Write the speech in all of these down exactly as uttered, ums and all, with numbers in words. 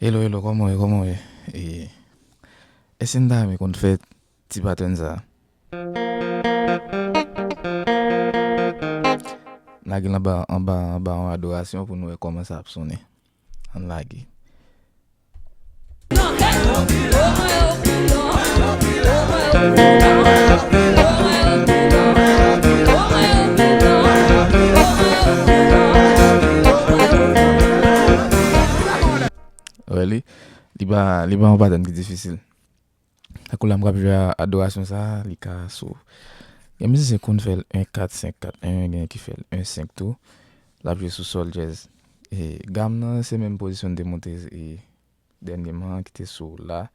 Hello, hello, kòman w ye, kòman w ye? E, èske n ta renmen konn fè ti patèn sa a? Lage l anba, anba, anba yon adorasyon pou nou wè kòman sa ap sonnen. Ann lage. Wè li, li pa, li pa yon patèn ki difisil. Tankou la m p ap jwe a, adorasyon sa a, li ka sou. Gen mizisyen konn fè l en kat senk kat en, gen ki fè l en senk tou. L ap jwe sou sòl djèz. E gam nan, se menm pozisyon n te monte, e dènyèman an ki te sou la.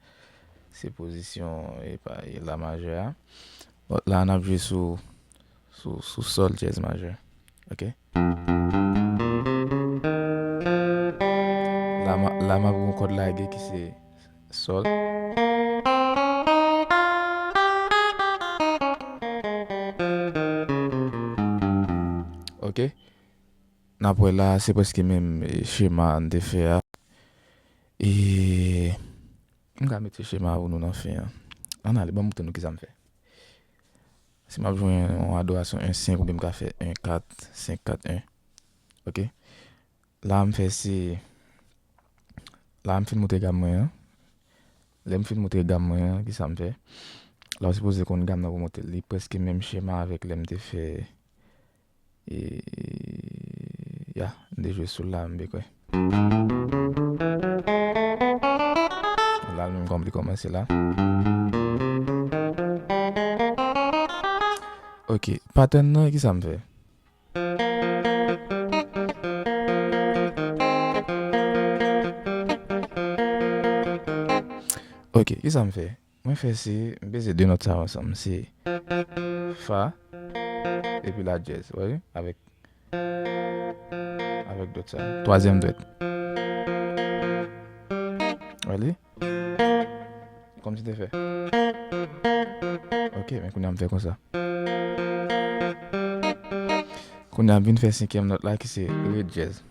Se pozisyon, e pa, e la majè a. Bon, la n ap jwe sou, sou, sou sòl djèz majè. Ok? La, m a, la m ap gen yon kòd lage ki se sòl. Ok? N ap wè la, se prèske menm, e, chema n te fè a. E m ka mete chema a pou nou nan fen an. Ann ale, ban m montre nou kisa m fè. Si m ap jwe yon adorasyon en senk, oubyen m ka fè en kat, senk kat en. Ok? La m fè se, la m fin montre gam mwen an. Lè m fin montre gam mwen an, kisa m fè? La w sipoze konn gam nan pou montre l. Li prèske menm chema avèk lè m te fè, e, ya, m te jwe sou la, m te kwè. La l menm kòm li kòmanse la. Ok, patèn nan, kisa m fè? Ok, kisa m fè? Mwen fè se, m peze de nòt sa yo ansanm. Se fa, epi la djèz, wè, avèk, avèk dwèt sa. Twazyèm dwèt. Wè li? Kòmsi te fè. Ok, men kounye a m fè konsa. Kounye a m vin fè senkyèm nòt la ki se re djèz.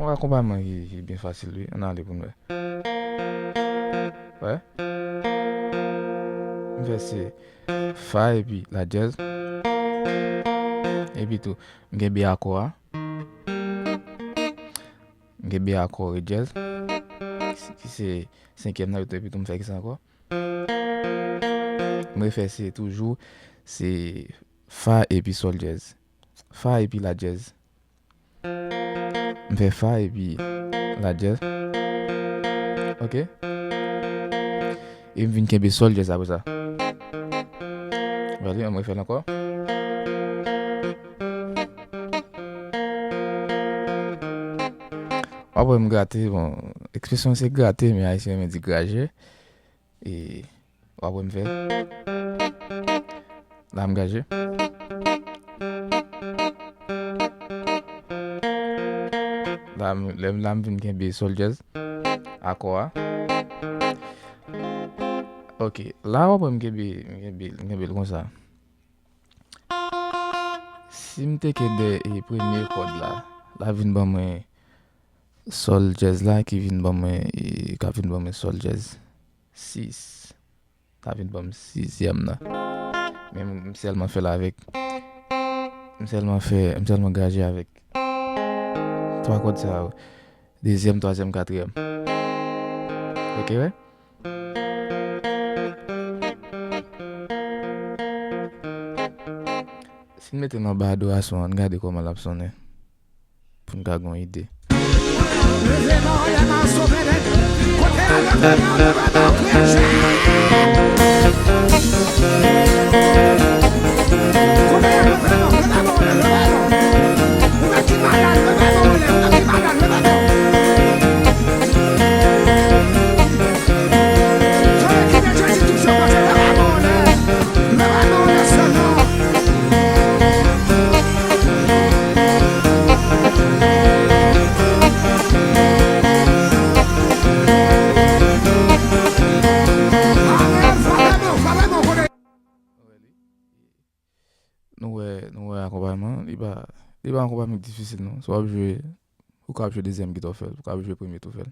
Yon akonpayman ki, ki byen fasil, wi. Ann ale pou n wè. Wè. M fè se fa epi la djèz. Epi tou, m kenbe akò a. M kenbe akò re djèz. Ki se senkyèm nan, epi tou m fè kisa ankò? M refè se toujou, se fa epi sòl djèz. Fa epi la djèz. M fè fa epi la djèz. Ok. E m vin kenbe sòl djèz apre sa. Gade, ann refè l ankò. W ap wè m grate, bon, ekspresyon se grate, men Ayisyen renmen di graje. E w ap wè m fè. La m graje. La m, lè m, la m vin kenbe sòl djèz. Akò a. Ok, la w ap wè m kenbe, m kenbe, m kenbe l konsa. Si m teke de, e, premye kòd la, la vin ban mwen sòl djèz la, ki vin ban mwen, e, k ap vin ban mwen sòl djèz sis. Sa vin ban m sizyèm nan. Men m, m sèlman fè l avèk, m sèlman fè, m sèlman graje avèk twa kòd sa yo. Dezyèm, twazyèm, katriyèm. Ok, wè? Si n mete l anba adorasyon an, ann gade kòman l ap sonnen. Pou n ka gen yon ide. nou wè, nou wè akonpayman, li pa, li pa yon akonpayman ki difisil non. Si w ap jwe, ou ka ap jwe dezyèm gita w fè l, ou ka ap jwe premye tou fè l.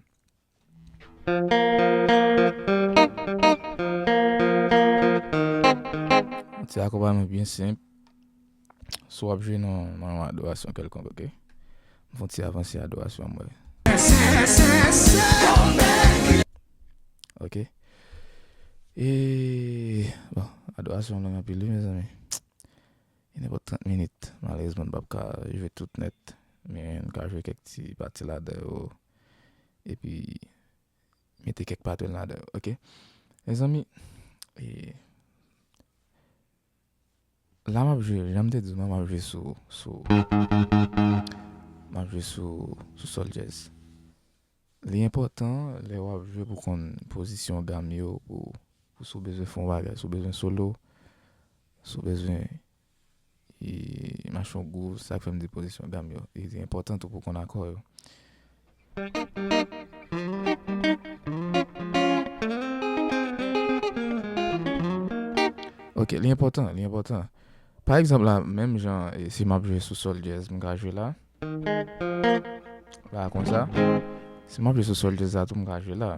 Ti akonpayman byen senp. Si w ap jwe nan, nan yon adorasyon kèlkonk, ok? M fè yon ti avanse adorasyon an, mwen. Ok. E, bon, adorasyon an long anpil, wi, mezanmi. Li nenpòt trant minit. Malerezman, n p ap ka jwe tout nèt. Men, n ka jwe kèk ti pati ladan yo. Epi, mete kèk patèn ladan yo, ok? Mezanmi, e, la m ap jwe, jan m te di w, m ap jwe sou, sou, m ap jwe sou, sou sòl djèz. Li enpòtan, lè w ap jwe, pou w konn pozisyon gam yo, pou, pou si w bezwen fè yon bagay, si w bezwen solo, si w bezwen e, mache yon gwouv, sa k fè m di pozisyon gam yo. E, li enpòtan tou pou w konn akò yo. Ok, li enpòtan, li enpòtan. Pa egzanp la, menm jan, e, si m ap jwe sou sòl djèz, m ka jwe la. La, konsa. Si m ap jwe sou sòl djèz la tou, m ka jwe la.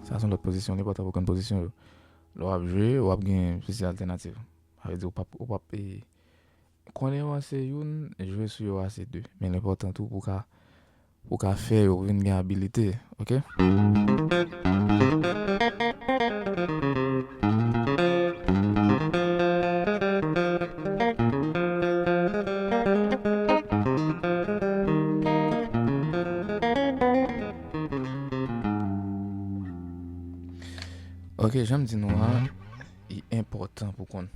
Sa se yon lòt pozisyon, li enpòtan pou konn pozisyon yo. Lè w ap jwe, w ap gen plizyè altènativ. Sa vle di, ou p ap, ou p ap, e, konnen yo a se youn, jwe sou yo a se de. Men li enpòtan tou pou w ka, pou w ka fè yo vin gen abilite, ok? Ok, jan m di nou an, li enpòtan pou konn.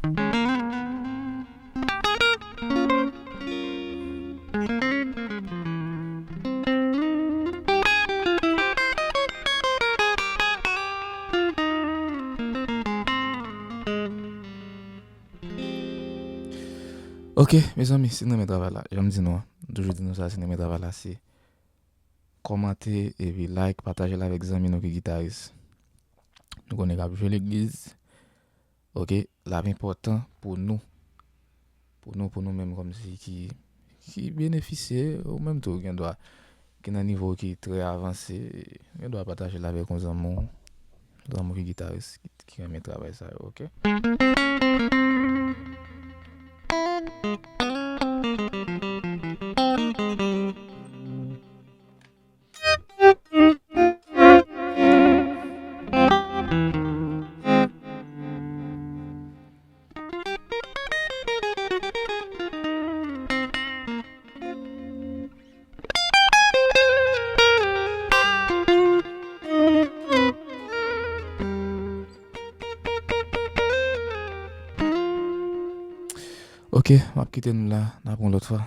Ok, mezanmi, si n renmen travay la, jan m di nou an, m toujou di nou sa, si n renmen travay la, se kòmante, epi like, pataje l avèk zanmi nou ki gitaris. Nou konnen k ap jwe legliz. Ok, l ap enpòtan pou nou. Pou nou, pou nou menm kòmsi ki, ki benefisye, ou menm tou, ou gen dwa, ki nan nivo ki trè avanse, ou gen dwa pataje l avèk yon zanmi w, zanmi w ki gitaris, ki, ki renmen travay sa yo, ok? Ok, m ap kite nou la, n ap yon lòt fwa.